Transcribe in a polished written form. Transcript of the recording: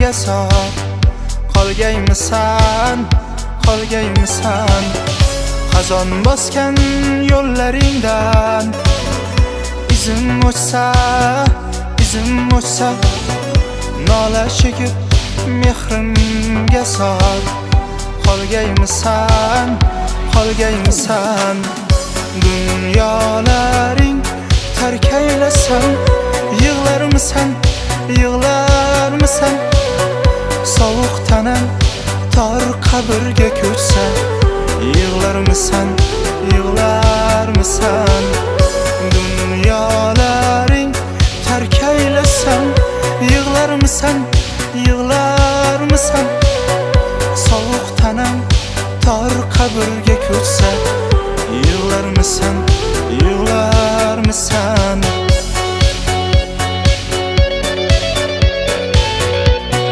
Mehrimga qolgaymisan, qolgaymisan? Xazon bosgan yo'llaringdan izim o'chsa, izim o'chsa, nola chekib mehrimga sor qolgaymisan, qolgaymisan? Dunyolaring tark aylasam, yig'larmisan, yig'larmisan? Sovuq tanam tor qabrga ko'chsa, yig'larmisan, yig'larmisan? Dunyolaring tark aylasam, yig'larmisan, yig'larmisan?